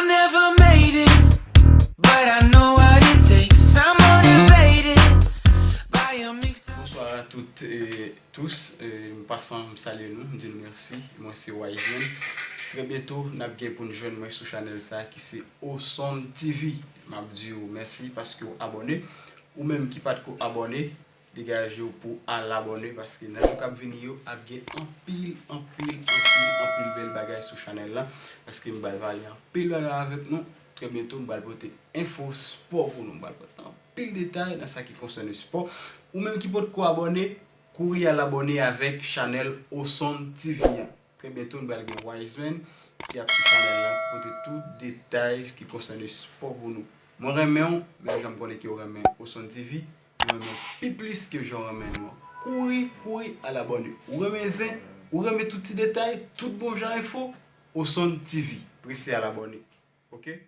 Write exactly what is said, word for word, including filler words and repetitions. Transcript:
I never made it, but I know what it takes. I'm motivated by a mix of Bonsoir à toutes et tous. Euh, m pa san m salye nou, m di nou mèsi. Mwen se Wiseman. Trè byento n ap gen pou n jwenn mwen sou chanèl sa ki se Oson TV. M ap di w mèsi paske w abòne. Ou menm ki pa t ko abòne, degaje w pou al abòne paske nan jou k ap vini yo ap gen anpil, anpil, anpil, anpil bèl bagay sou chanèl la. Paske m pral pale anpil bagay avèk nou. Trè byento m pral pote enfo spò pou nou. M pral pote anpil detay nan sa ki konsène spò. Ou menm ki potko abòne, kouri al abòne avèk chanèl Oson TV an. Trè byento n pral gen Wiseman ki ap sou chanèl la pote tout detay ki konsène spò pou nou. Mwen renmen w, menm jan m konnen ke w renmen Oson TV, mwen renmen w pi plis ke jan w renmen nou an. Kouri, kouri al abòne. Ou renmen zen, ou renmen tout ti detay, tout bon jan enfo, Oson TV. Prese al abòne. Oke?